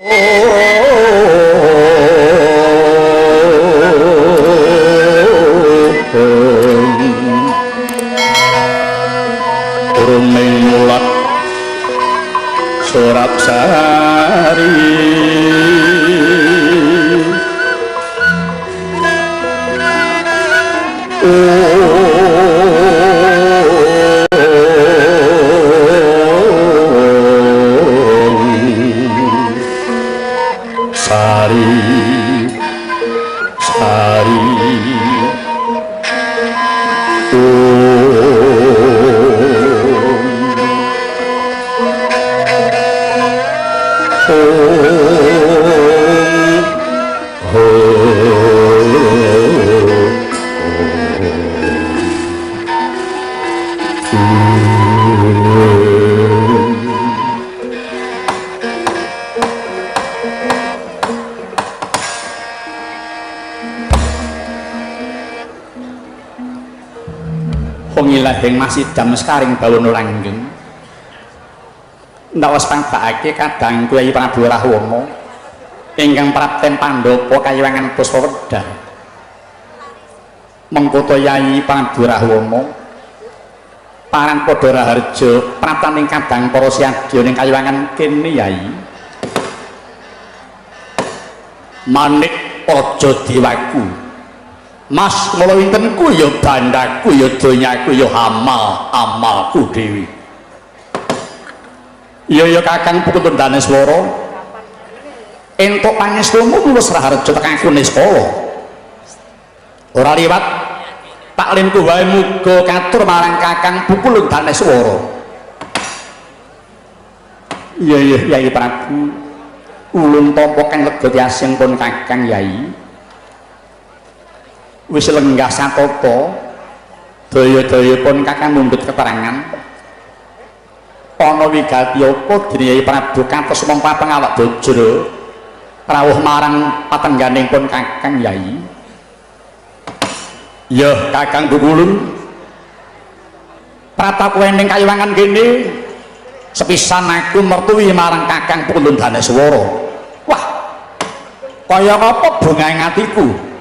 Ruming mulat sorap sari sari sari Hong masih jam sekaring bawono langgeng ndawas pangbakake kadang Kyai Prabu Rahwana ingkang prapten Pandhapa kayiwangan Puspa Wedhar mengkoto Yai Prabu Rahwana paran padha raharja praptaning kadang para siadya ning kayiwangan kene Yai manik aja diwaku Mas mula wintenku ya bandaku ya donyaku ya amal amalku dhewe. Iya ya Kakang Putut Daneswara. Entuk pangestumu lulus raharja tekan aku niskala. Ora liwat taklimku wae muga katur marang Kakang Putut Daneswara. Iya iya Yai Prabu. Ulun tampa kang lega tiasing pun Kakang Yai. Wis lenggah satata daya-daya pun Kakang mundhut keterangan ana wigati apa dene Yai Prabu katos mongko pangawak bojro rawuh marang patengganing pun Kakang Yai. Ya Kakang Bukulun prataku ning kayiwangan kene sepisan aku mertuwi marang Kakang Pukulun Daneswara. Wah kaya apa bungahe atiku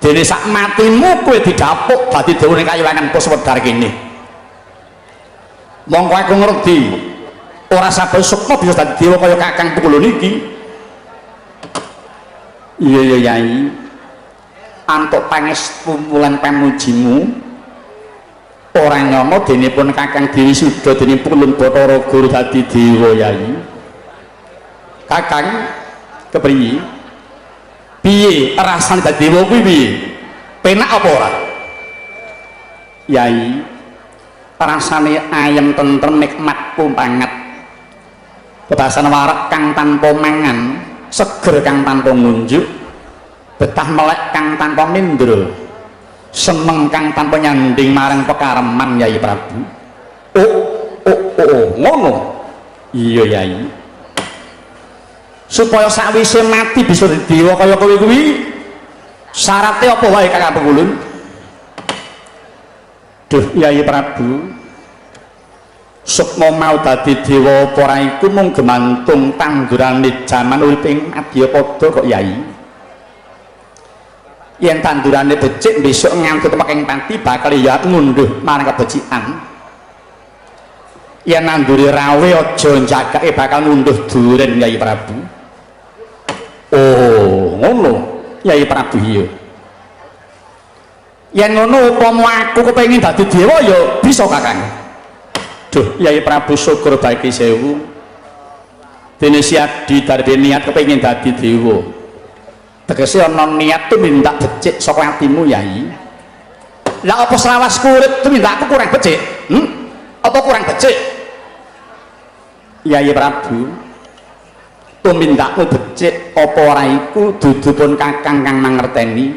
dene sak matimu kowe didapuk dadi dewa ning kayiwangan Puspa Wedhar kene. Mongko aku ngerti ora saben sukma bisa dadi dewa kaya Kakang Pukulun iki. Iya iya Yai, antuk pangestu lan pamujimu ora nyono dene pun Kakang Dewi Suda dene Pukulun Bathara Guru dadi dewa Yai. Kakang kepriye? Piye rasane dadi dewa kuwi piye? Penak apa ora? Yai, rasane ayem tentrem nikmat panget. Bebasan warak kang tanpa mangan, seger kang tanpa ngunjuk, betah melek kang tanpa mindra, seneng kang tanpa nyanding marang pekareman Yai Prabu. Oh, oh, oh, ngono. Iya Yai. Supaya sakwise mati bisa dadi dewa kaya kowe kuwi syaratnya apa wae Kakang Pengulun? Duh Yai Prabu, sukma mau dadi dewa apa ora iku mung gemantung tandurane jaman urip ing madyapada kok Yai. Yen tandurane becik besok nganti temeking pati bakal ya ngunduh marang kebecikan. Yen nanduri rawe aja njagake bakal ngunduh duren Yai Prabu. Oh, ngono Yai Prabu iya. Yen ngono upama aku kepengin dadi dewa ya bisa Kakang. Duh Yai Prabu syukur bagi sewu. Dene Siadi darbe niat kepengin dadi dewa. Tegese ana niat tumindak becik saka atimu Yai. Lah apa selawas urip tumindakku kurang becik? Apa kurang becik? Yai Prabu, tumindakmu becik apa ora iku dudu pun Kakang kang mangerteni.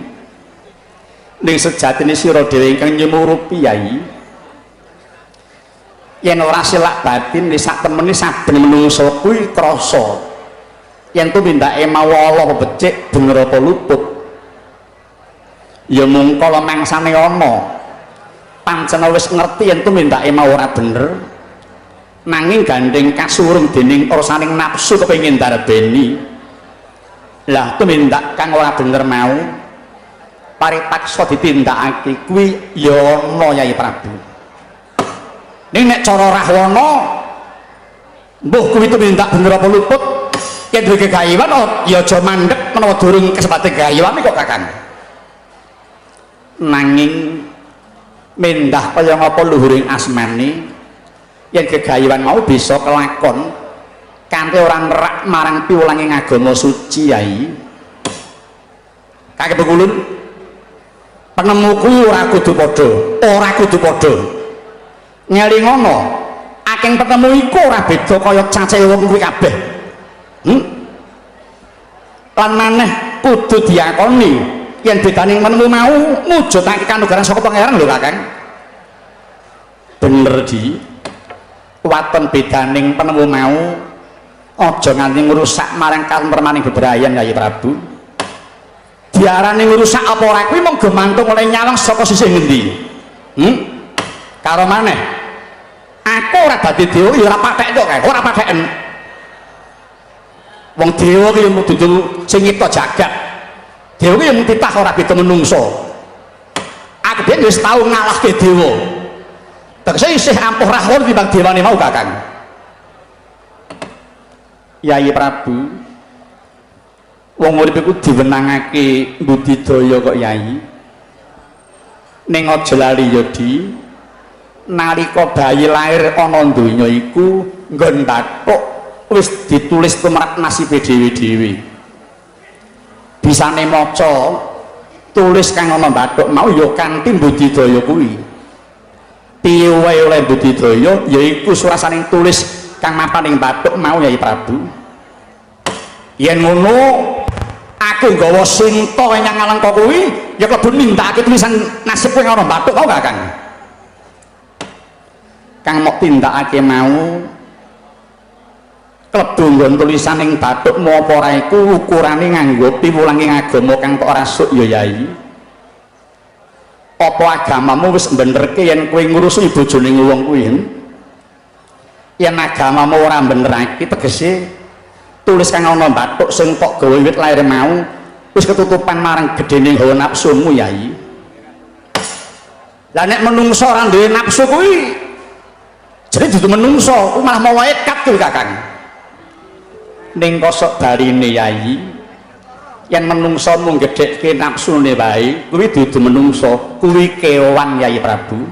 Ning sejatine sira dhewe ingkang nyumurupi Yai. Yen ora silak batin sak temene saben menungso kuwi krasa yen tumindake mau ala becik bener apa luput. Ya mung kala mangsane ana pancen wis ngerti yen tumindake mau ora bener. Nanging gandeng kasurung dening rasaning nafsu kepengin darbeni. Lah tumindak kang ora bener mau paripaksa ditindakake kuwi ya ana Yai Prabu. Ning nek cara Rahwana mbuh kuwi tumindak bener apa luput, yen duwe gegayuhan ya aja mandhek menawa durung kesempatan gegayuhan kok Kakang. Nanging mendah kaya ngapa luhuring asmane yen gegayuhan mau bisa kelakon kanthi ora nerak marang piwulanging agama suci Yai. Kakek Bekulun, penemu kuwi ora kudu padha, ora kudu padha. Ngelingono, akeh penemu iku ora beda kaya cacahe wong kuwi kabeh. Lan maneh kudu diakoni yen bedane penemu mau mujudake kanugrahan saka Pangeran lho Kakang. Bener di waton bedaning penemu mau aja nganti ngrusak marang katentremaning bebrayan Yai Prabu. Diarani ngrusak apa ora kuwi mung gumantung oleh nyawang saka sisih ngendi. Karo maneh aku ora dadi dewa ya ora pathek kok kae, ora patheken. Wong dewa ki mung dudu sing nyipta jagat. Dewa ki mung titah ora beda menungso. Aku dhewe wis tau ngalahke dewa. Tegese isih ampuh Rahwana timbang dewane mau Kakang. Yai Prabu, wong urip iku diwenangake budidaya kok Yai. Ning aja lali ya Di, nalika bayi lahir ana donya iku nggon bathuk wis ditulis tumrap nasibe dhewe-dhewe. Bisane maca tulis kang ana bathuk mau ya kanthi budidaya kuwi. Piye wae oleh budidaya yaiku surasaning tulis kang mapan ing bathuk mau Yai Prabu. Yen ngono aku nggawa sinta nyang Alengka kuwi ya klebu nindakake tulisan nasib kowe ana bathuk tau gak Kang? Kang mok tindakake mau klebu nggon tulisan ing bathukmu apa ora iku ukurane nganggo piwulange agama kang tok rasuk ya Yai. Apa agamamu wis mbenerke yen kowe ngurusi bojone wong kuwi? Yen agamamu ora mbenerake tegese tulis kang ana bathuk sing tok gawe wit lahir mau wis ketutupan marang gedene hawa nafsumu Yai. Lah nek menungso ora duwe nafsu kuwi jadi dudu menungso, kuwi malah malaikat kuwi Kakang. Ning kosok barine Yai, yen menungso mung gedhekke nafsune wae kuwi dudu menungso, kuwi kewan Yai Prabu.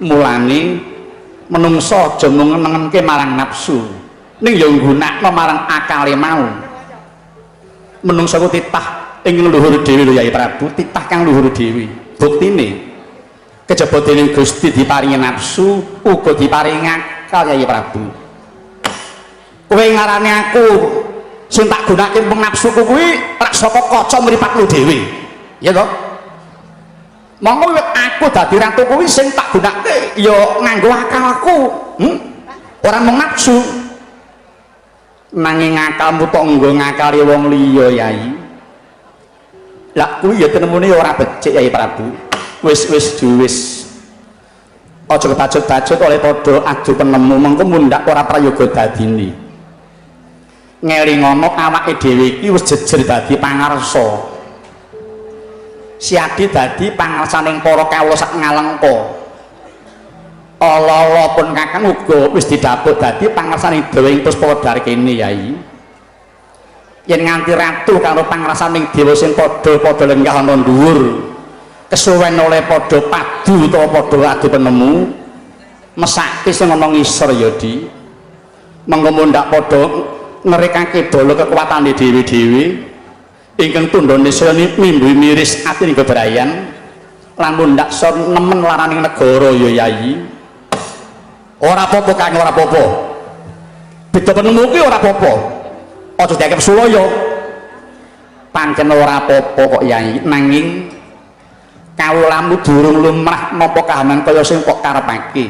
Mulane menungso aja mung ngenengke marang nafsu, ning ya nggunakno marang akale mau. Menungso ku titah ing luhur dhewe lho Yai Prabu, titah kang luhur dhewe. Buktine kejaba dening Gusti diparingi nafsu uga diparingi akal Yai Prabu. Kowe ngarani aku sing tak gunake mung nafsuku kuwi rak saka kaca mripatmu dhewe, ya toh? Monggo wit aku dadi ratu kuwi sing tak gunake ya nganggo akalku, Ora mung nafsu. Nanging akalmu tok nggo ngakali wong liya Yai. Lah kuwi ya tenemune ora becik Yai Prabu. Wis wis wis. Aja kebacut-bacut oleh padha adu penemu mengko mundhak ora prayoga dadine. Ngelingono awake dhewe iki wis jejer dadi pangarsa. Siadi dadi pangarsaning para kawula sak Ngalengka. Ala-ala pun Kakang uga wis didapuk dadi pangarsaning dewa ing Puspa Wedhar kene Yai. Yen nganti ratu karo pangarsaning dewa sing padha-padha lenggah ana dhuwur, kesuwen oleh padha padu utawa padha adu penemu, mesake sing ana ngisor ya Di. Mengko mundhak padha ngerekake bala kekuatane dhewe-dhewe ingkang tundhone saya mimbu miris atine bebrayan lan mundhak son nemen laraning negara ya Yai. Ora apa-apa Kang, ora apa-apa. Beda penemu kuwi ora apa-apa. Aja dianggep sulaya. Pancen ora apa-apa kok Yai, nanging kawulamu durung lumrah napa kahanan kaya sing kok karepake.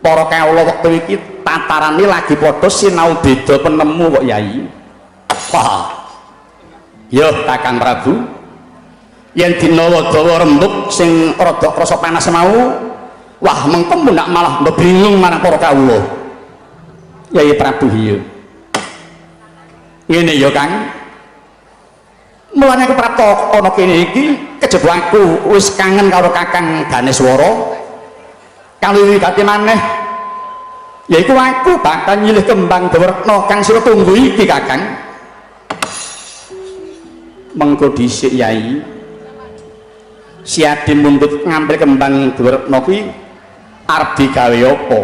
Para kawula wektu iki tatarane lagi padha sinau beda penemu kok Yai. Wah. Yo Kakang Prabu. Yen dina dawa rembug sing rada krasa panas mau, Wah, mengko mundak malah bingung marang para kawula. Yai Prabu iya. Ngene ya Kang. Mulane aku prapta ana kene iki kejaba aku wis kangen karo Kakang Daneswara. Kang luwih wigati maneh yaiku aku bakal nyilih kembang Dewaretna kang sira tunggu iki Kakang. Mengko dhisik Yai. Siadi mundhut ngambil kembang Dewaretna kuwi arep digawe apa?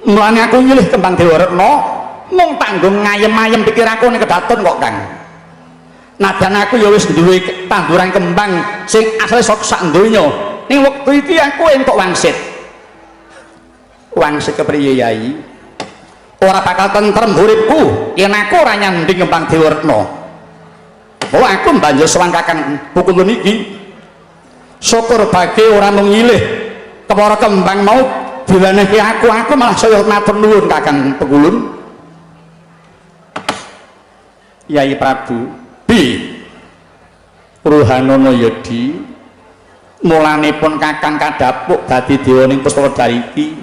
Mulane aku nyilih kembang Dewaretna mung tanggung ngayem-ayem pikir aku ning kedaton kok Kang. Nadyan aku ya wis duwe tanduran kembang sing asale saka sak donya. Ning wektu iki aku entuk wangsit. Wangsit kepriye Yai? Ora bakal tentrem uripku yen aku ora nyanding kembang Dewaretna. Oh aku banjur sowan Kakang Pukulun iki. Syukur bagi ora mung nyilih kepara kembang mau diwenehke aku malah saya matur nuwun Kakang Pekulun. Yai Prabu B Ruhanono Yadi mulane pun Kakang kadhapuk dadi dewa ning Puspa iki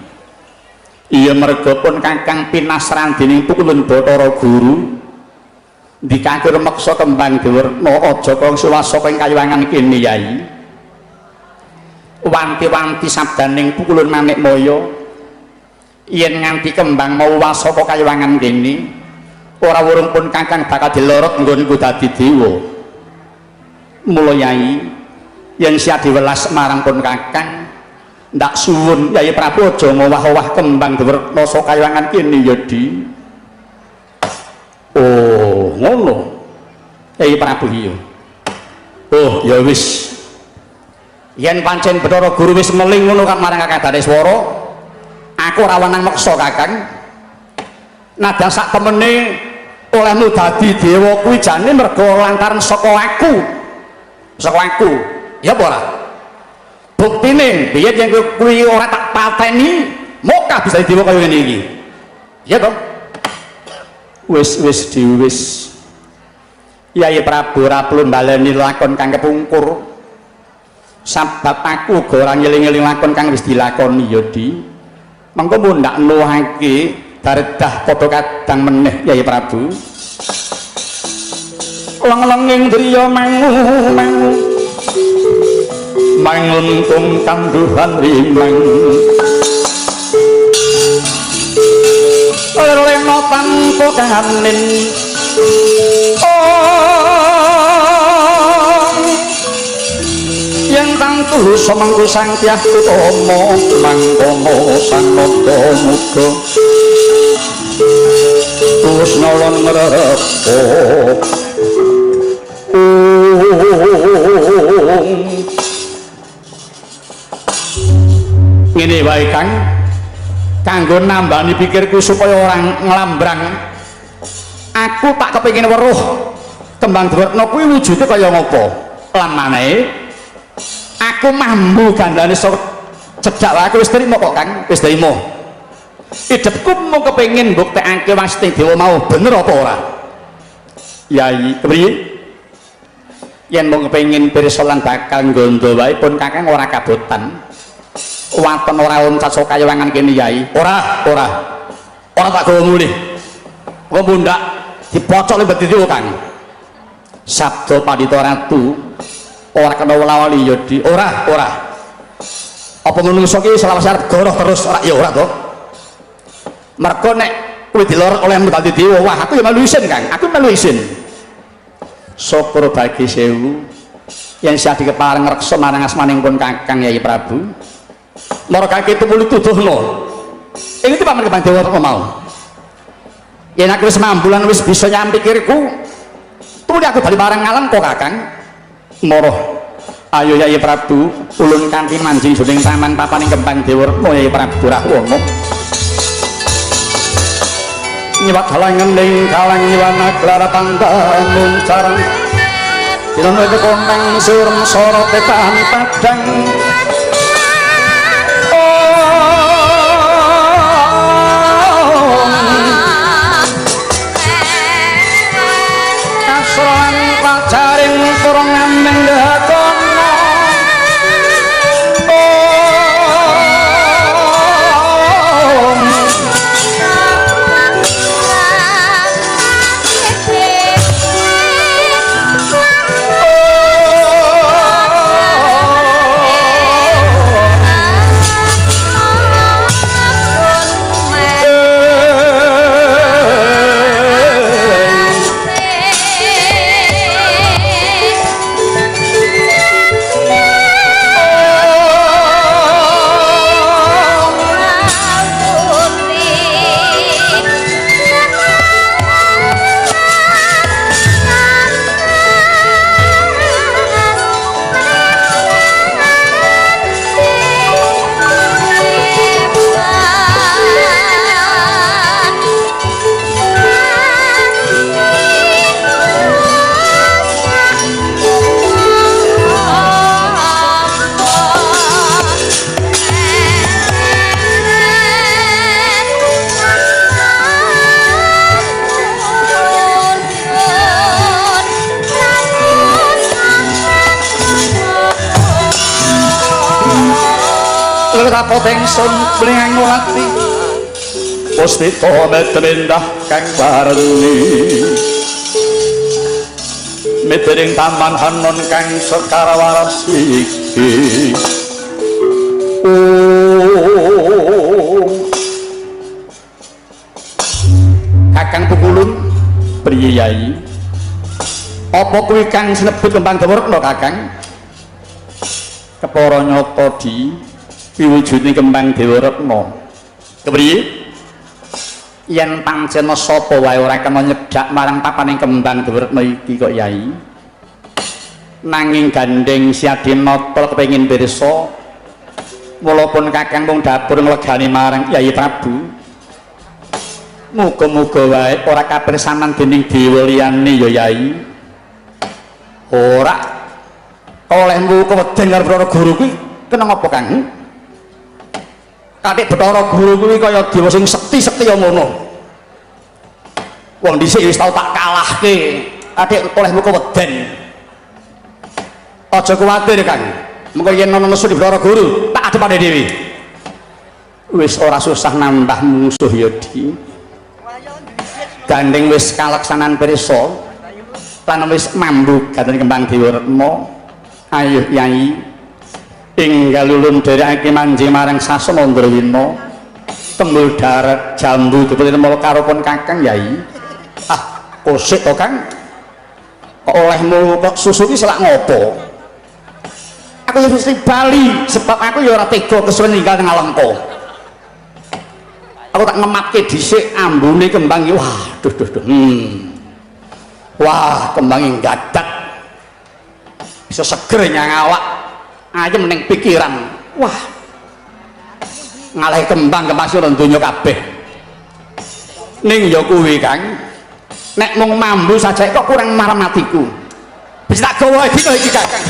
iya merga pun Kakang pinasran dening Pukulun Bathara Guru dikake rumeksa kembang Dewaretna aja kang suwasa ing kayuwangan kene Yai. Wanti-wanti sabdaning Pukulun Manikmaya yen nganti kembang mau wasaka kayuwangan kene ora wurung pun Kakang bakal dilorot nggonku dadi dewa. Mula Yai yen siap diwelas marang pun Kakang ndak suwun Yai Prabu aja ngowah-owah kembang Dewaretna saka kayuwangan kene ya Di. Oh ngono Yai Prabu iya. Oh ya wis yen pancen Bathara Guru wis meling ngono kan marang Kakang Daneswara aku ora wenang meksa Kakang. Nadyan sak temene olehmu dadi dewa kuwi jane merga lantaran saka aku. Saka aku. Ya apa ora? Buktine biyen yen kuwi ora tak pateni, mokah bisa dadi dewa kaya ngene iki. Ya toh? Wis wis diwis. Yai Prabu ora perlu mbaleni lakon kang kepungkur. Sabab aku uga ora ngeling-eling lakon kang wis dilakoni ya Di. Mengko mundak nuhake daredah padha kadang meneh Yai Prabu. Leng-lenging driya mangu mangu manguntung kanduhan rimang lena tanpa kanin yen tangtu semangku sang Tyah Utama mangkono sanada muga terus nolong ngrepo. Ngene wae Kang, kanggo nambani pikirku supaya ora nglambrang aku tak kepengin weruh kembang Dewaretna kuwi wujude kaya ngopo lan manehe aku mambu gandane sok cedhak wae aku wis trimo kok Kang, wis trimo. Idepku mung kepengin mbuktekake wasti dewa mau bener apa ora Yai. Kepriye yen mung kepengin pirsa lan bakal nggondo wae pun Kakang ora kabotan waton ora loncat saka kayuwangan kene Yai. Ora ora ora tak gawa mulih kok mundak dipocok lembet itu Kang. Sabda Pandita Ratu ora kena welawali ya Di. Ora ora apa menungso ki selawase arep goroh terus ora ya ora to. Mergo nek kuwi dilorot oleh dadi dewa wah aku ya melu isin Kang, aku melu isin. Syukur bagi sewu yen siap dikepareng ngreksa marang asmaning pun Kakang Yai Prabu. Mara kaki tumuli tuduhno. Ini paman kembang dewa kok mau. Yen aku wis mambu lan wis bisa nyam pikirku, tumuli aku bali marang alam kok Kakang. Mara ayo Yai Prabu ulun kanthi manjing jroning taman papaning kembang Dewaretna Yai Prabu Rahwana. Nyiwat halangan ning kalang nyiwana klara pandangun carang dinana konang surem sorote tahan padang. Kasran pacaring turung ngameng dakono. Rapot ingsun mlingang ati Pustika medrendah kang warni Medring taman hanon kang sekar waras iki. Kakang Pukulun priye Yai? Apa kuwi kang sinebut Kembang Dewaretna Kakang? Kepara nyata di piwujudne Kembang Dewaretna. Kepriye? Yen pancen sapa wae ora kena nyedhak marang papaning Kembang Dewaretna iki kok Yai. Nanging gandeng Siadinata kepengin pirsa walaupun Kakang mung dapur nglegani marang Yai Prabu. Muga-muga wae ora kapirsanan dening dewa liyane ya Yai. Ora olehmu keweden karo Bathara Guru kuwi kena ngapa Kang? Katik Bathara Guru kuwi kaya dewa sing sekti-sekti ya ngono. Wong dhisik wis tau tak kalahke. Katik olehmu keweden. Aja kuwatir Kang. Mengko yen ana nesu di Bathara Guru, tak adepane dhewe. Wis ora susah nambah musuh ya Di. Gandeng wis kaleksanan pirsa lan wis mambu gandeng Kembang Dewaretna. Ayo Yai, enggal ulun dherekake manjing marang sasana Andrawina. Tembul darat jambu dipun karopun Kakang Yai. Ah, kosik to Kang? Kok olehmu kok susu ki selak ngopo? Aku ya mesti bali sebab aku ya ora tega kesuwen ninggal nang Alengka. Aku tak ngematke dhisik ambune kembang iki. Wah, duh duh duh. Wah, kembange gadak. Bisa seger nyang awak, ayem ning pikiran. Wah. Ngalih kembang kemasi donya kabeh. Ning ya kuwi Kang. Nek mung mambu saja kok kurang marem atiku. Bisa tak gawa dina iki Kakang.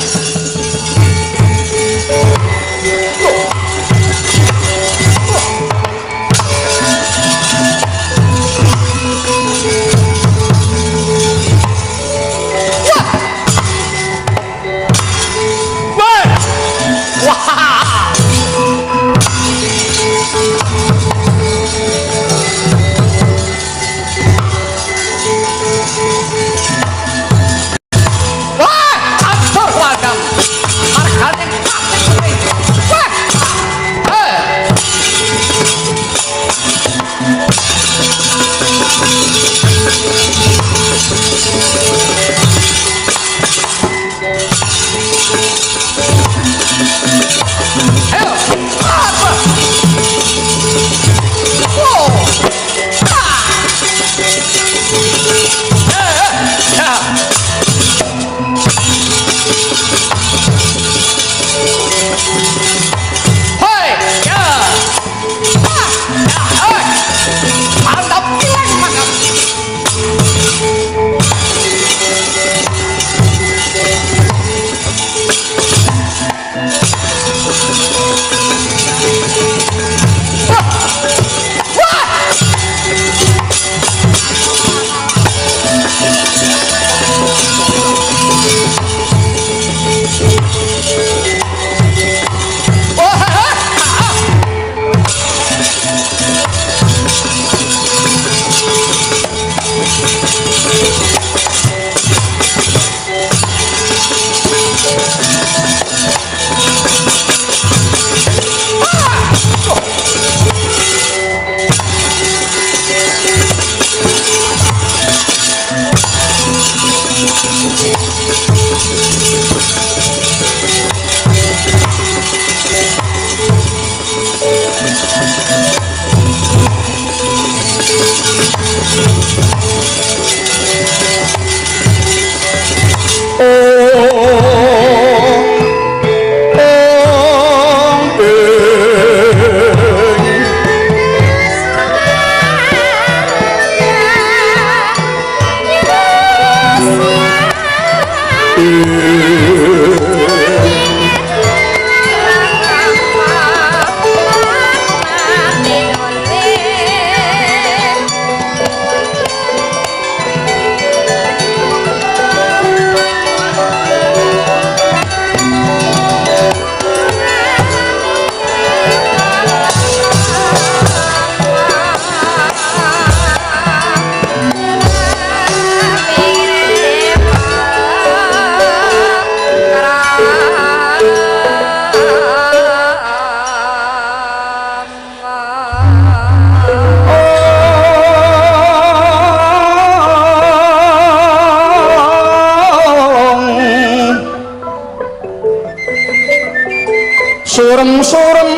Surem-surem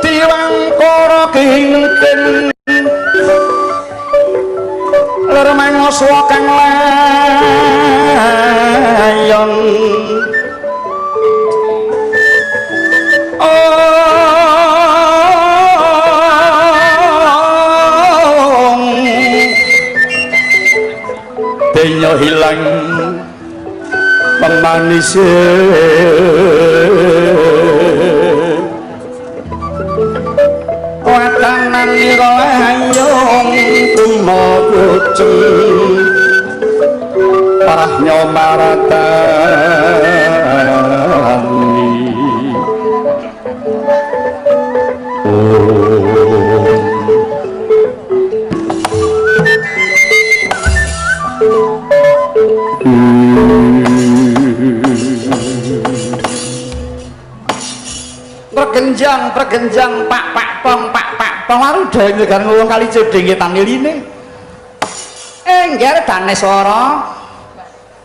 diwangkara kingkin lir mangoswa kang layon. Denya hilang pemanise watanan nira layung kumakuceng parahnya maratani. Pergenjang, pergenjang, pak pak pong, pak pak pong, waruda nyegar ngulung kali cedhing taniline. Engger Daneswara,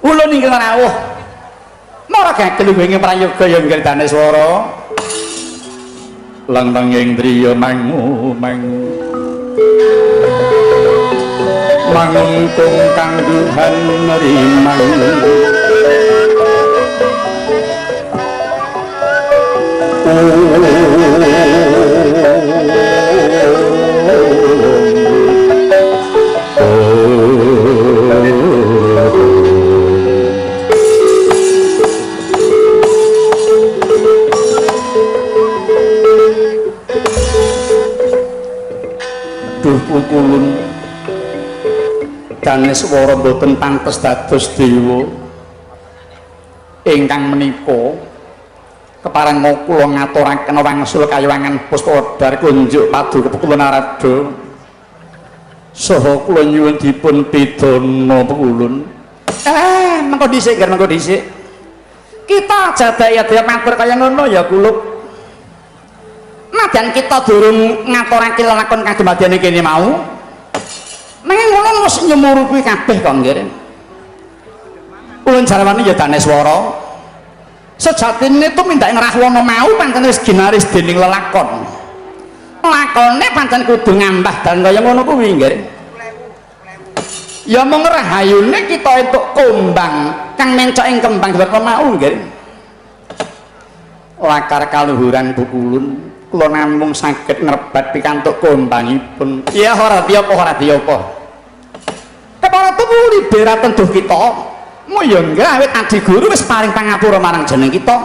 ulun ingkang rawuh. Mara gagel ing prayoga ya engger Daneswara. Langtang ing driya mangu mangu. Mangungkung kang duhan rimang. Duh pukulun Daneswara mboten pantes dados dewa ingkang menika kepareng kula ngaturaken wangsul kayuwangan Puspadar kunjuk paduka kula Narada saha kula nyuwun dipun pidana pukulun. Mengko dhisik nggih mengko dhisik kita jadaya matur kaya ngono ya kulup. Nadyan kita durung ngaturake lelakon kang dumadiane kene mau nanging ulun wis nyumurupi kabeh kok nggih. Ulun jarwane ya Daneswara sejatine tumindake Rahwana mau pancen wis ginaris dening lelakon. Lakone pancen kudu ngambah dalan kaya ngono kuwi nggih. Ya mung rahayune kita entuk kumbang kang mencok ing kembang dhewe mau nggih. Lakar kaluhuran pukulun kula namung saged ngrebat pikantuk kumbangipun. Ya ora diapa ora diapa. Kepara tuwu liberaten duh kita. Mu ya nggih awit adi guru wis paring pangapura marang jeneng kita.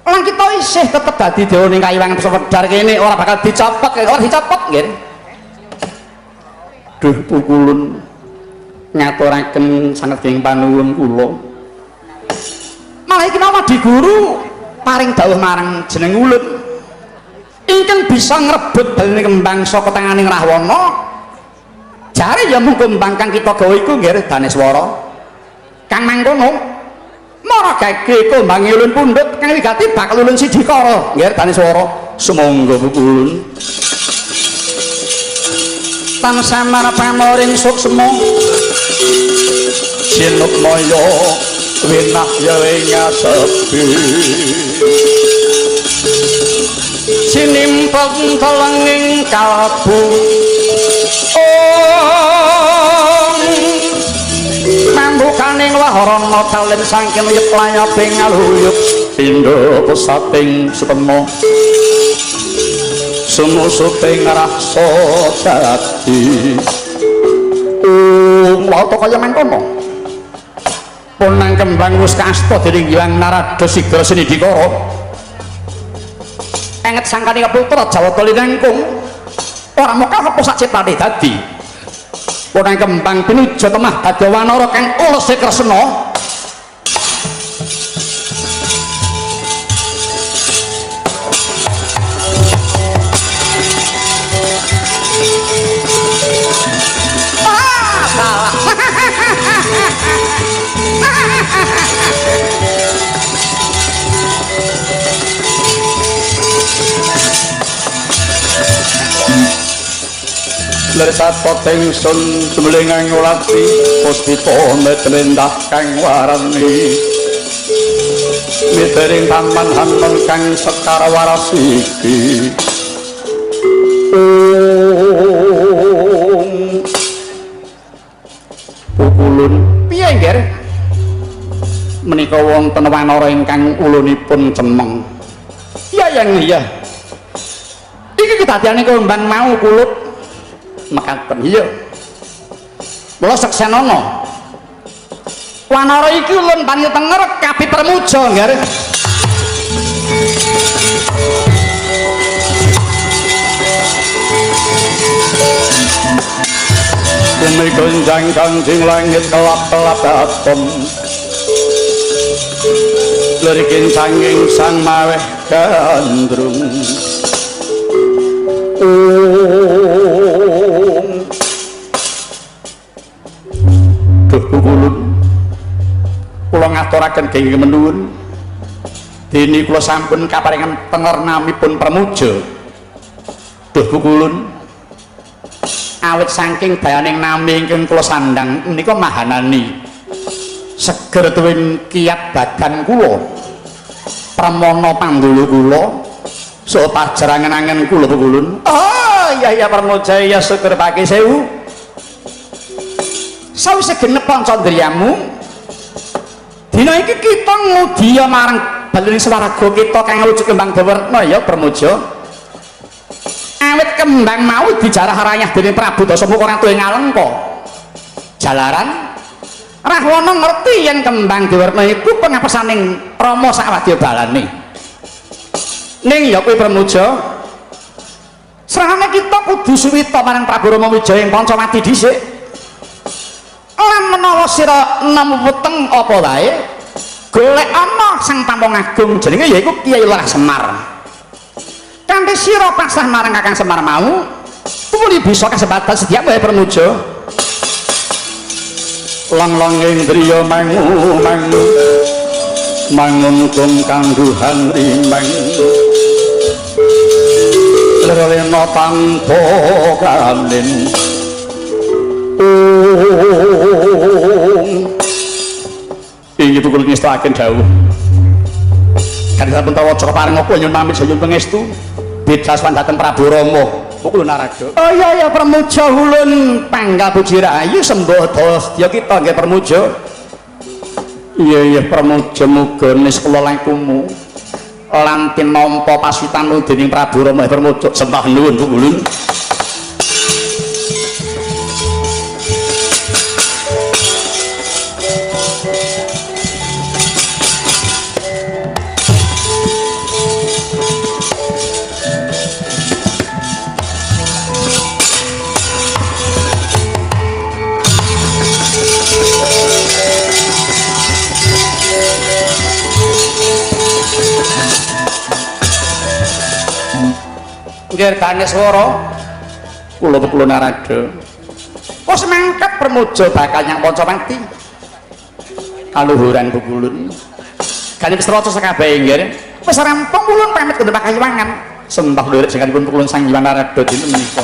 Lan kita isih tetep dadi dewa ning kayiwangan Puspadar kene ora bakal dicopot, ora dicopot nggih. Duh pukulun ngaturaken sanget ing panuwun kula. Malah iki nama di guru paring dawuh marang jeneng ulun ingkang bisa ngrebut balene kembang saka tanganing Rahwana. Jare ya mung kembang kang kita gawe iku nggih Daneswara. Kang mangkono mara gage kumbange ulun pundhut kang wigati bakal ulun sidikara nggih Daneswara. Sumangga pukulun tansah pamoring suksma sinukmaya winah ya ing asepi sinimpeng telenging kalbu ong mambukaning waharana talin saking yep layaping aluyup pindha pusating sukma sumusuping rasa dadi wata kaya mangkono punang kembang wis kaasta dening Hyang Narada Sigra Sinidikara enget sangkane keputra Jawata linangkung ora mokal apa sak cetane dadi punang kembang pinuju temah dadi wanara kang ulese Kresna. Lersat ingsun sumlingang ngulati puspita metrendhah kang warani Mitering taman hanon kang sekar waras iki. Om. Pukulun piye nggih? Menika wonten wanara ingkang ulunipun cemeng. Iya yang iya. Iki kedadiane kembang mau kulup mekaten. Iya. Mula seksenana. Wanara iki ulun panjenengan tenger kapi Pramuja nggih. Bumi gonjang kanjing langit kelap-kelap atom. Lirikin sanging sang maweh gandrung. Om. Duh pukulun. Kula ngaturaken genging menuwun. Dene kula sampun kaparingan tenger namipun Pramuja. Duh pukulun. Awit saking dayaning nami ingkang kula sandhang menika mahanani. Seger tuwin kiat badan kula. Pramana pandulu kula saha pajerangen-angen kula pukulun. Oh iya iya Pramuja iya syukur pake sewu. Sawise genep pancandriyamu dina iki kita ngudiya marang balening swarga kita kang wujud kembang Dewerna ya Pramuja. Awit kembang mau dijarah rayah dening Prabu Dasamuka ratu ing Alengka. Jalaran Rahwana ngerti yen kembang Dewerna iku pengapesaning Rama sawadya balane. Ning ya kuwi Pramuja, srahane kita kudu suwita marang Prabu Rama Wijaya ing Pancawati dhisik. Lan menawa sira nemu weteng apa wae, golek ana Sang Tampung Agung jenenge yaiku Kyai Lurah Semar. Kanthi sira pasrah marang Kakang Semar mau, tumuli bisa kasempatan sediamu ya Pramuja. Lang-langing driya mangu mangu manguntung kangguhan rimang lelena tanpa kanin. Om. Inggih pukul ngestakaken dawuh. Kanthi sampun tawa pareng apa nyuwun pamit nyuwun pangestu. Bidaswan dhateng Prabu Rama. Pukul Narada. Oh iya iya Pramuja ulun panggal puji rahayu sembah sedya kita nggih Pramuja. Iya iya Pramuja muga niskala lakumu lan tinampa pasitanu dening Prabu Rama Pramuja. Sembah nuwun ulun. Nggih Ganeswara kula kula Narada. Wis mangkat Pramuja bakal nyang Pancawati. Kaluhuran pukulun. Gane wis raca sakabehe nggih. Wis rampung ulun pamit kendhep pakayiwangan. Sembah lurik jenenganipun pukulun Sang Hyang Narada dinten menika.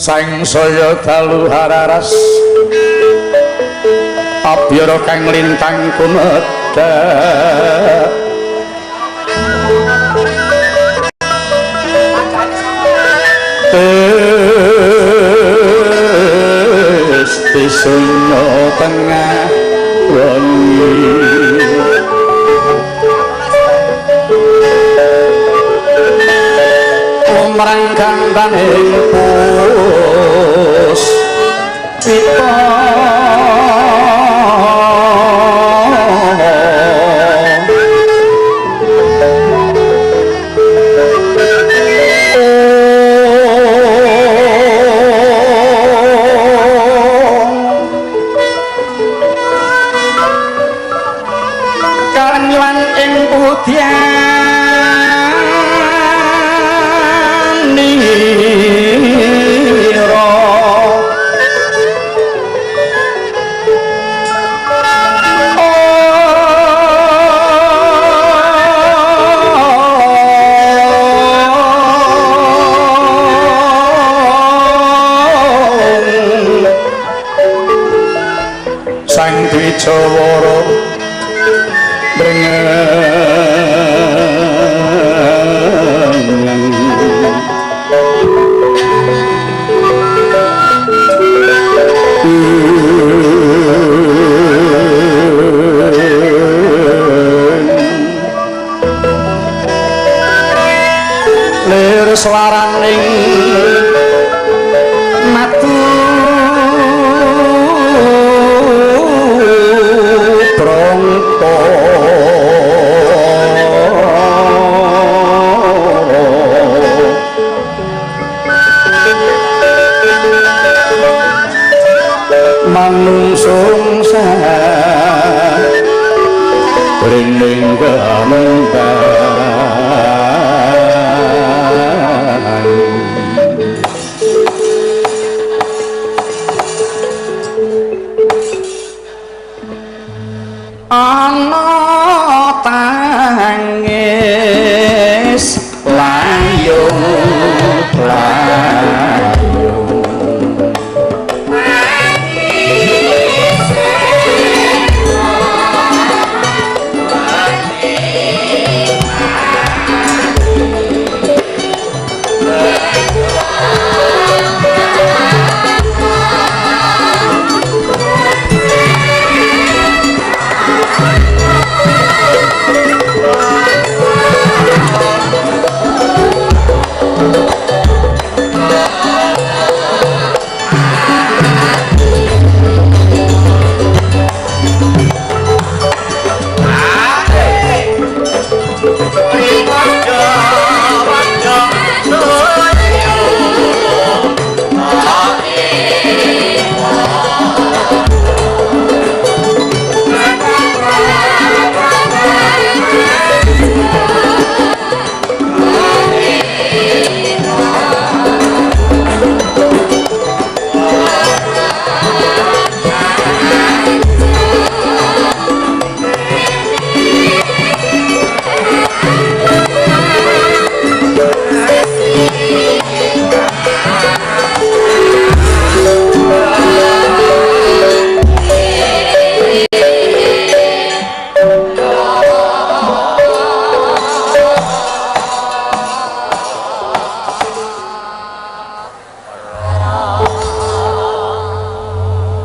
Sang saya dalu hararas abyara kang lintang kumedhak Tisunya tengah wengi umrang gandaning pus Puspita Karnyuan ing pudyanira Sang Dwijawara brengen lir swaraning matu brongko manungsung ring gambar ana tangis layung layung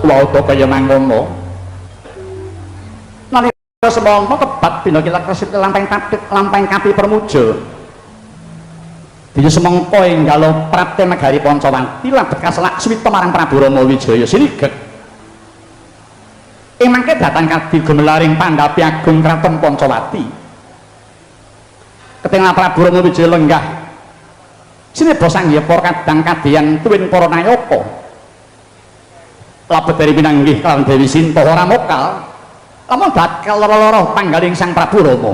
Wauta kaya mangkono. Nalika semangka kebat bina kilak resik lampeng tapit lampeng kapi permuja. Dina semangka enggalo prapte negari Pancawati labet kaselak swita marang Prabu Rama Wijaya sinigek. Ing mangke datan kadi gumelaring pandhapi agung kraton Pancawati. Ketingal Prabu Rama Wijaya lenggah sineba sanghyapa kadang kadiyan tuwin para nayaka. Labet dari pinanggih kelawan Dewi Sinta ora mokal lamun bakal lara-lara panggaling Sang Prabu Rama.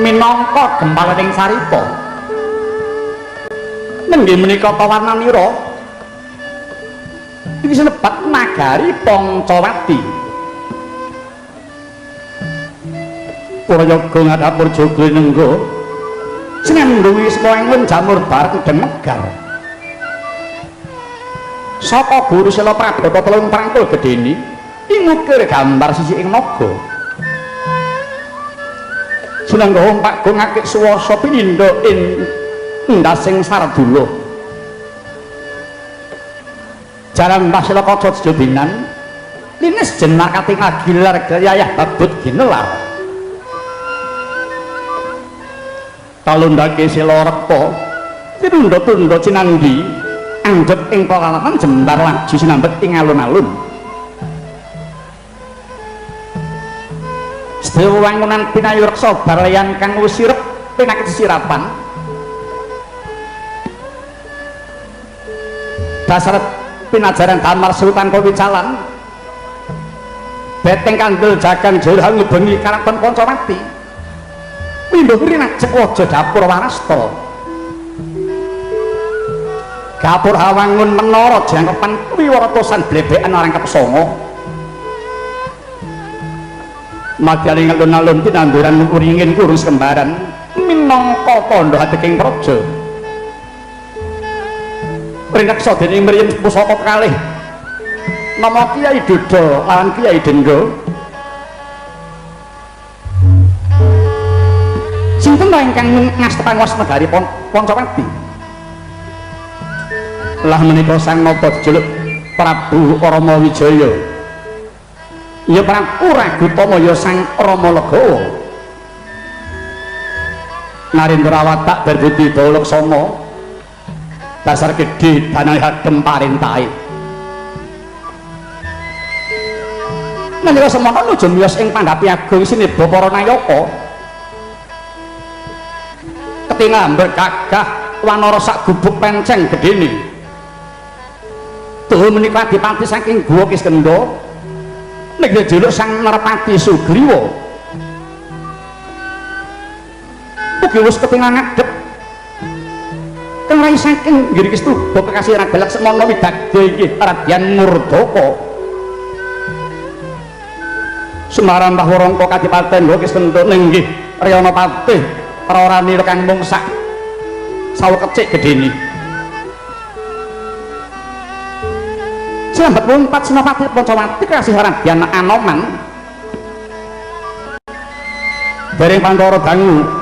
Minangka gempalaning sarita. Nenggih menika kawarnanira iki sinebat nagari Pancawati. Prayoga ngadhapur joglo nenggo sinandhungi saka jamur bar den megar. Saka guru Sela Prabata telung prangkul gedhene ingukir gambar sisi ing naga. Sinangga ompak gong akik suwasa pinindha ing ndasing sardula. Jaran Mbah Sela kaca jodinan linis jenak katingal gilar gayah babut ginelar. Talundhake sela repa tinunda-tunda cinanggi anjep ing palalatan jembar laju sinambet ing alun-alun. Sedaya wangunan pinayu reksa barlayan kang wis sirep pinakit sirapan. Dasar pinajaran Damar Sultan Kowicalan beteng kandel jagan jero ngubengi karaton Pancawati. Pindho rinajek waja dapur warasta. Gapur hawangun menara jangkepan wiwaratosan blebekan rangkep sanga. Madyaning alun-alun tinanduran wringin kurus kembaran minangka tandha ateking praja. Rineksa dening mriyem pusaka kalih nama Kyai Dodo lan Kyai Dendho. Sinten ingkang ngasta panguwas negari Pancawati? Lah menika Sang Nata jejuluk Prabu Rama Wijaya. Ya Prabu Ragutama ya Sang Rama Legawa. Narendra watak berbudi bawa laksana dasar gedhe danae hadem parentahe. Nalika semono nuju miyos ing pandhapi agung sineba para nayaka. Ketingal gagah wanara sak gubuk penceng gedhene. Tuhu menika adipati saking Guwa Kiskendha nek jejuluk Sang Nerpati Sugriwa. Ugi wis ketingal ngadhep kang rai saking nggiri Kistuba kekasih Raden Laksmana widagda inggih Radyan Murdaka. Sumarambah Warangka kadipaten Kistenta nenggih Riyana Patih Praranira kang mung sak sawu kecik gedene. Slambat lumpat Senopati Pancawati kekasih Radyan Anoman. Dereng pantara dangu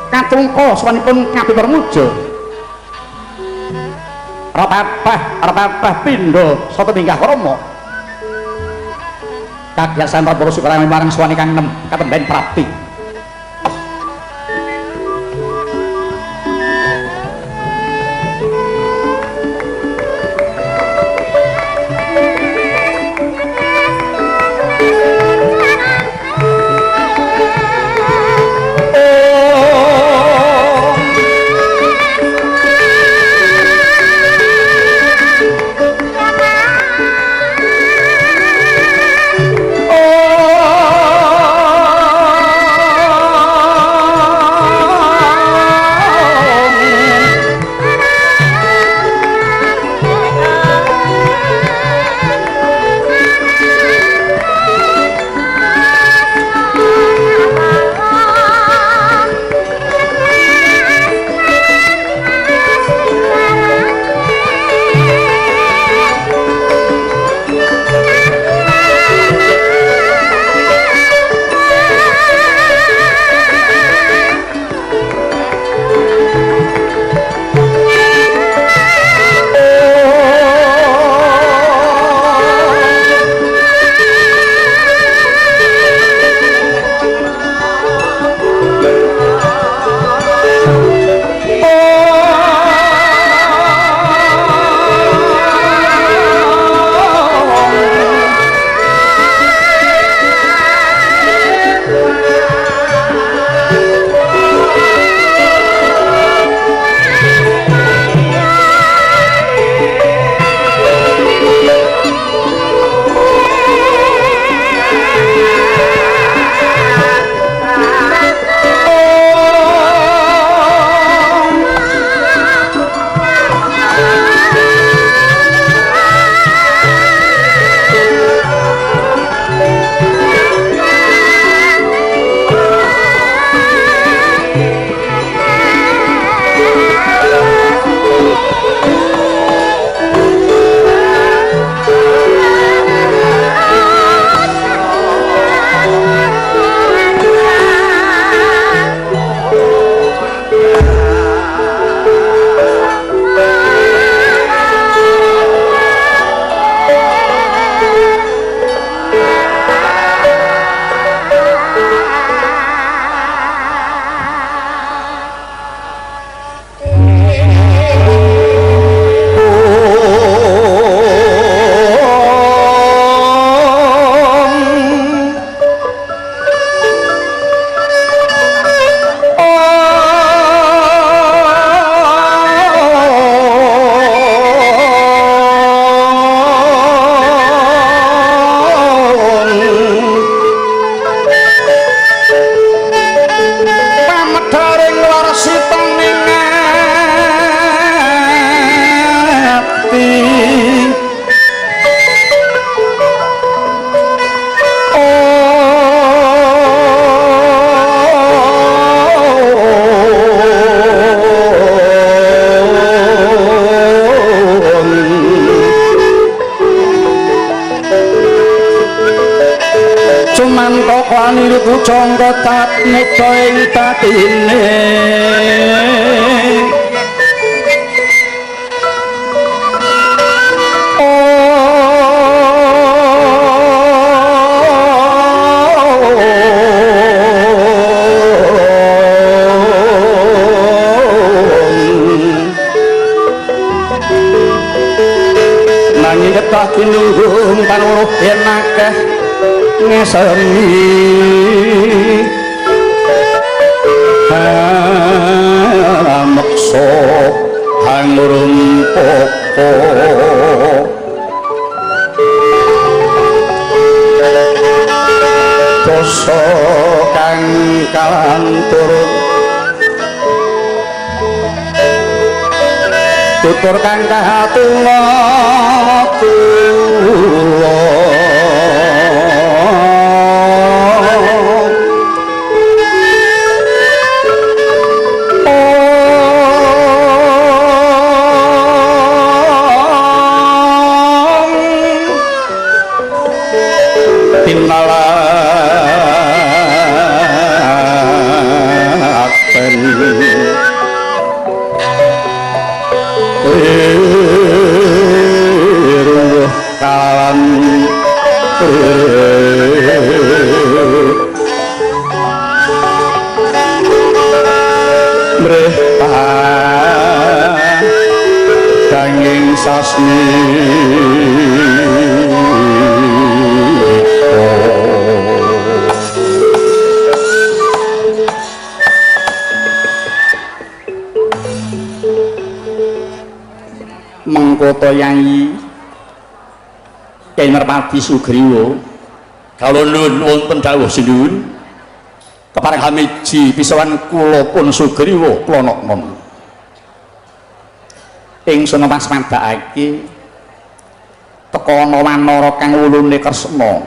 katungka sowanipun Kapi Permuja. Repapah pindha sata tingkah krama. Kabiyasan para sukarame marang sowan ingkang nem katemben prapti. Pujangga tatmita ing batine nanging ketah kinunggung panuruh yen akeh ngesemi meksa hangrumpaka dosa kang kalantur Tutur kang kahatula tuwa Mengkoto Yai Kyai Merpati Sugriwa kawula nuwun wonten dawuh sinuwun kepareng hamiji pisawan kula pun Sugriwa klono nom ingsun pasmadakake teka ana wanara kang wulune Kresna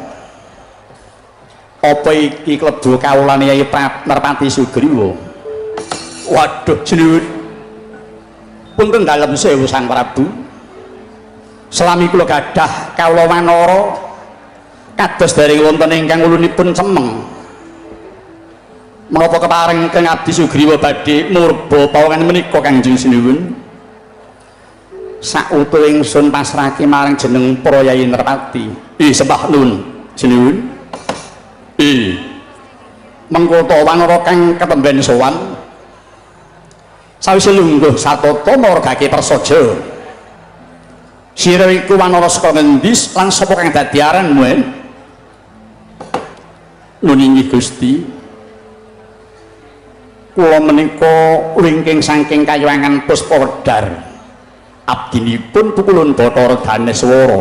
apa iki klebu kawulane Yai Merpati Sugriwa? Waduh sinuwun, punten dalem sewu Sang Prabu, selami kula gadah kawula wanara kados dereng wonten ingkang wulunipun cemeng. Menapa kepareng kang abdi Sugriwa badhe murba pawongan menika Kanjeng Sinuwun? Sautuh ingsun pasrahke marang jeneng para Yai Nerpati. Ih sembah nuwun sinuwun. Ih mengkoto wanara kang ketemben sowan sawise lungguh satata margake prasaja. Sira iku wanara saka ngendi lan sapa kang dadi aranmu? Nun inggih Gusti, kula menika wingking saking Kayuwangan Puspawedar. Abdinipun pukulun Bathara Daneswara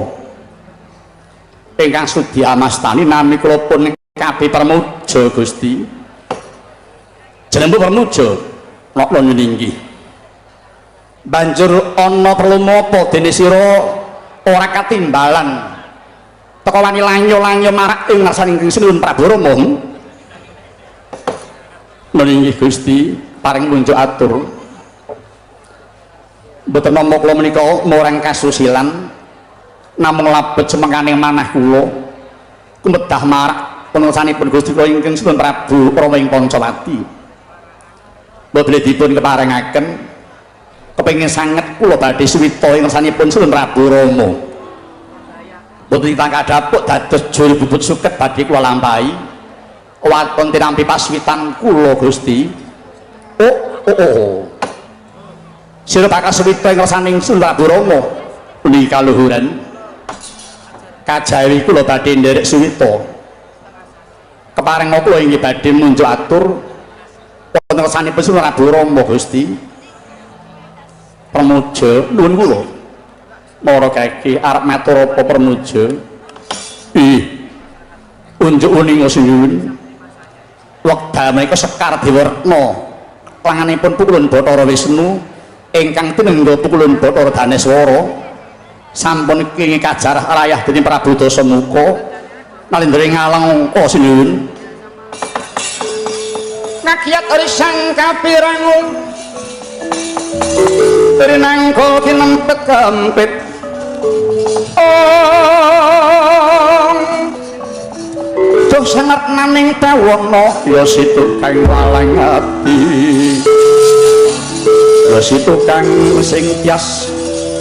ingkang sudi amastani nami kula pun KB Pramuja Gusti. Jenengmu Pramuja? Nokno nyun inggih. Banjur ana perlu menapa dene sira ora katimbalan teka wani lanyo-lanyo marak ing ngarsaning Sinuwun Prabu Rama? Nun inggih Gusti, paring munjuk atur. Mboten nampa kula menika morang kasusilan namung labet semengkaning manah kula kumedah marak pengesanipun Gusti kula ingkang Sinuwun Prabu Rama ing Pancawati. Mboten dipun keparengaken kepengin sanget kula badhe suwita ing ngersanipun Sinuwun Prabu Rama. Mboten tangkadhapuk dados juru bubut suket badhe kula lampahi waton tinampi paswitan kula Gusti. Oh oh oh. Sira bakal suwita ing ngersaning Sinuwun Prabu Rama menika kaluhuran kajawi kula badhe nderek suwita. Kepareng kula inggih badhe munjuk atur wonten ngersanipun Sinuwun Prabu Rama Gusti. Pramuja nuwun kula mara kaki arep matur apa Pramuja? Ih unjuk uninga sinuwun, wekdal menika Sekar Dewaretna langanipun pukulun Bathara Wisnu ingkang tinengga pukulun Bathara Daneswara sampun kenging kajarah rayah dening Prabu Dasamuka nalindra ngalangka sinuwun. Ngagiyat risang kapirangung rinangka kinempet kempit ong duh sanget naning bawana ya situ kang walang ati ya situ kang sing tias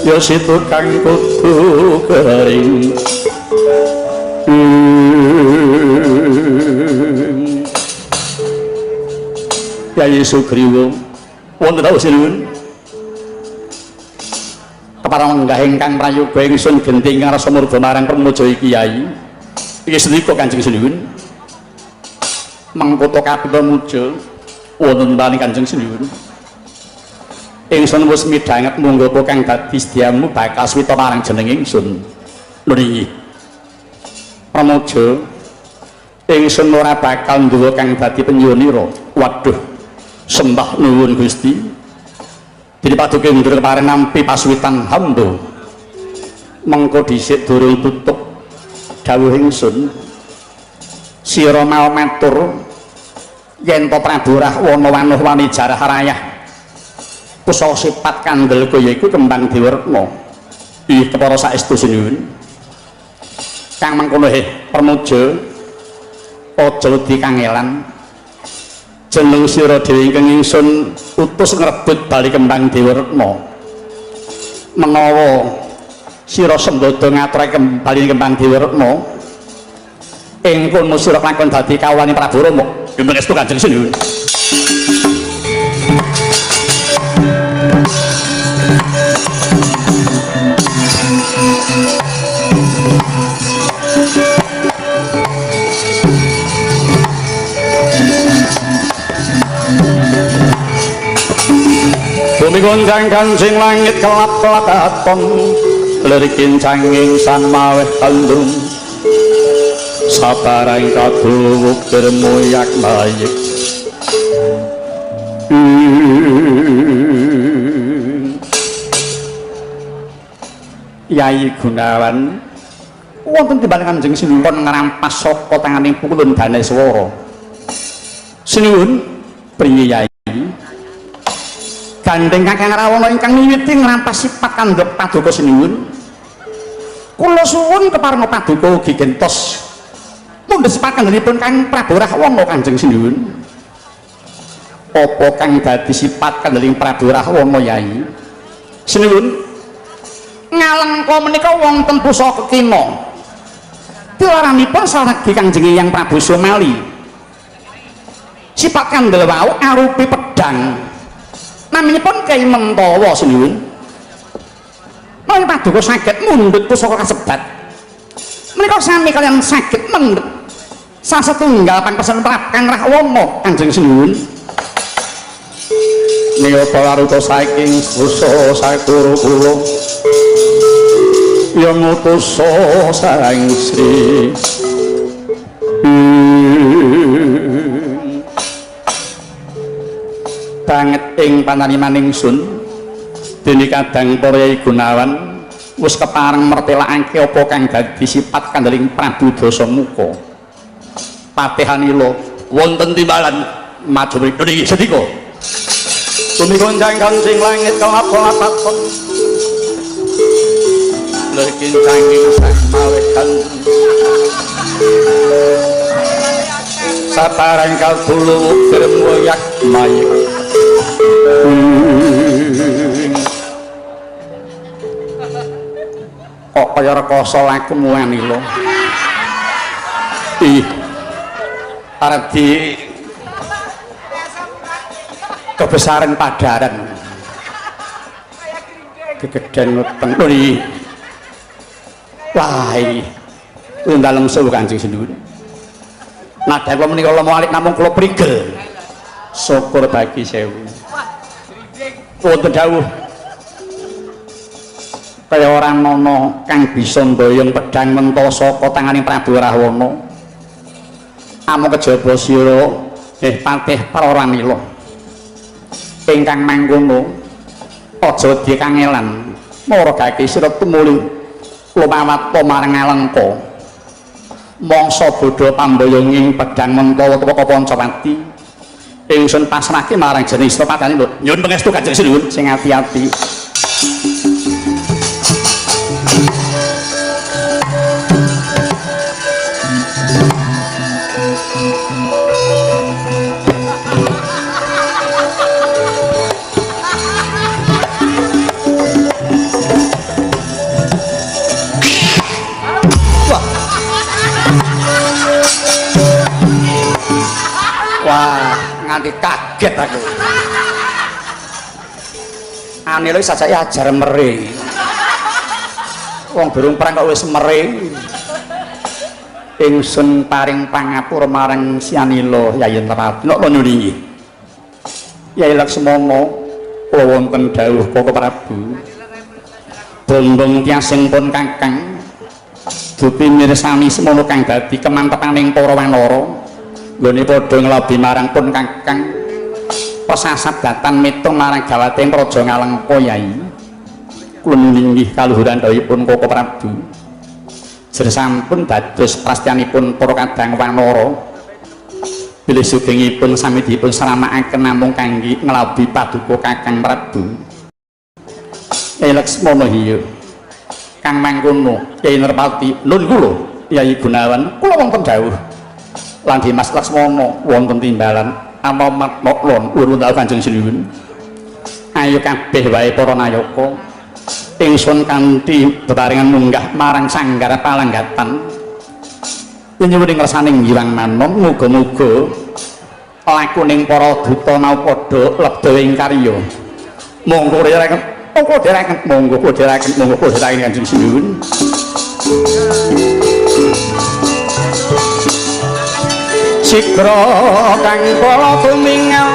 ya situ kang kudu kering. Kyai Sugriwa wonten dawuh sinuwun. Kepareng lenggah ingkang prayoga ingsun genti ingkang rasa murba marang Pramuja iki Kyai. Iki sendika Kanjeng Sinuwun. Mengkoto kabeh Pramuja wonten paring Kanjeng Sinuwun. Ingsun wis midhanget monggo apa kang dadi sedyamu bakal swita marang jeneng ingsun. Lho inggih. Pramuja ingsun ora bakal nduwa kang dadi penyuwunira. Waduh, sembah nuwun Gusti. Dene Paduka Indra kepareng nampi pasuwitan hamba. Mengko dhisik durung tutup dawuh ingsun. Sira mau matur yen to Prabu Rahwana wanuh wani jarah rayah. Pusaka sipat kandel kaya iku Kembang Dewaretna. Ih kepara saestu sinuwun. Kang mangkono he Pramoja aja wedi kangelan. Jeneng sira dhewe ingkang ingsun utus ngrebut bali Kembang Dewaretna. Menawa sira sembada ngaturake bali Kembang Dewaretna, ing kono sira kelakon dadi kawulane Prabu Rama. Nyuwun pangestu Kanjeng Sinuwun. Bumi gonjang kancing langit kelap-kelap katon, lir kincanging san maweh kandung, sabarang kaduwuk muyak mayik. Yai Gunawan wonten timbal Kanjeng Sinuwun ngrampas saka tanganing pukulun Daneswara. Sinuwun priye Yai? Gandeng Kakang Rawana ingkang miwiti ngrampas sipat kandhek paduka sinuwun. Kula suwun keparenga paduka ugi gentos mundhut sipat kandhenipun Kang Prabu Rahwana Kanjeng Sinuwun. Apa kang dadi sipat kandheling Prabu Rahwana Yai? Sinuwun, ngalengka menika wonten pusaka kekina. Tilaranipun saragi Kanjeng Hyang Prabu Sumali. Sipat kandhel wau arupi pedhang. Naminipun Kyai Mentawa sinuwun. Menawi paduka saged mundhut pusaka kasebat, menika sami kaliyan saged mendhet sasetunggal pangpesen Kang Rahwana Kanjeng Sinuwun. Niyata laruta saking busa sakuru kula ya ngutusa Sang Sri. Banget ing panariman ingsun dene kadang para Yai Gunawan wis kepareng mertelakake apa kang dadi sipat kandheling Prabu Dasamuka. Patehanila wonten timbalan maju mriko niki sedika. Bumi gonjang kancing langit kelap-kelap lir kincanging sang malaikat. Sabarang kalbulu kirmoyak mayik. Kok kaya rekoso lakumu Anila. Ih, arep di kebesaran padaran kegeden weteng lho iki. Wah iki dalem sewu Kanjeng Sinuwun. Nadyan kula menika lomo alik namung kula prigel. Syukur bagi sewu. Wonten dawuh kaya ora ana kang bisa mboyong pedhang menta saka tanganing Prabu Rahwana. Amung kejaba sira patih Praranila. Ingkang mangkono aja dikangelan maragake sira tumuli lumawata marang Alengka. Mangsa bodho pamboyonging pedhang menta utawa Pancawati ingsun pasrahke marang jeneng Istapatane lho. Nyuwun pangestu Kanjeng Sinuwun sing ati-ati. Wah, nganti kaget aku. Anila sajake ajar mere. Wong durung perang kok wis mere. Ingsun paring pangapura marang Si Anila Yayi Nerpati. Napa nyuwun inggih? Yai Laksmana kula wonten dawuh Koko Prabu. Bombong tiasing pun kakang dupi mirsani semono kang dadi kemantepaning para wanara. Nggone padha nglabi marang pun kakang Pesasat datan mitung marang gawating Praja Ngalengka Yai. Kula inggih kaluhuran dawuhipun Koko Prabu. Jer sampun dados prastyanipun para kadang wanara. Bilih sugengipun sami dipun sramakaken namung kangge nglabi paduka Kakang Prabu. Kyai Laksmana iya. Kang mangkono Kyai Nerpati nun kula Kyai Gunawan kula wonten dawuh. Lan Dimas Laksmana wonten timbalan Anomat Moklon urun dawuh Kanjeng Sinuwun. Ayo kabeh wae para nayaka. Ingsun kanthi bebarengan munggah marang sanggar palanggatan. Nyuwun ing ngersaning Hyang Manom muga-muga lakuning para duta mau padha lebda ing karya. Monggo dherekaken, monggo dherekaken, monggo dherekaken, monggo dherekaken Kanjeng Sinuwun. Sigra kang kala tumingal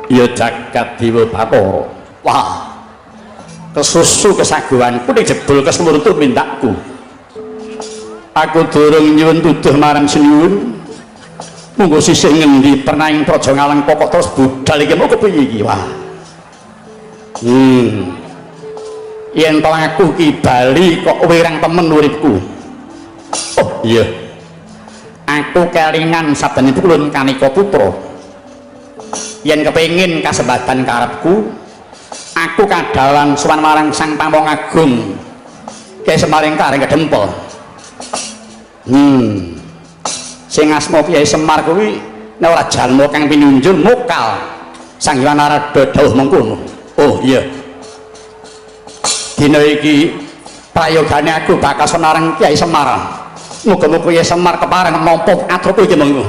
ya jagat dewa Bathara. Wah, kesusu kesaguhanku ning jebul keseluruh tumindakku. Aku durung nyuwun tuduh marang Sinuwun. Munggo sisih ngendi pernaing Praja Ngalengka kok terus budal iki mau kepiye iki? Wah. Yen to aku ki bali kok wirang temen uripku. Oh iya. Aku kelingan sabenipun Kanika Putra. Yen kepengin kasembadan karepku, aku kadhawan sowan marang Sang Pamong Agung Kyai Semaring Karing Kedempel. Sing asma Kyai Semar kuwi nek ora jalma kang pinunjul mokal Sang Hyang Narada dawuh mengkono. Oh iya. Dina iki prayogane aku bakal sowan marang Kyai Semar. Muga-muga Kyai Semar kepareng nampa aturku iki mengko.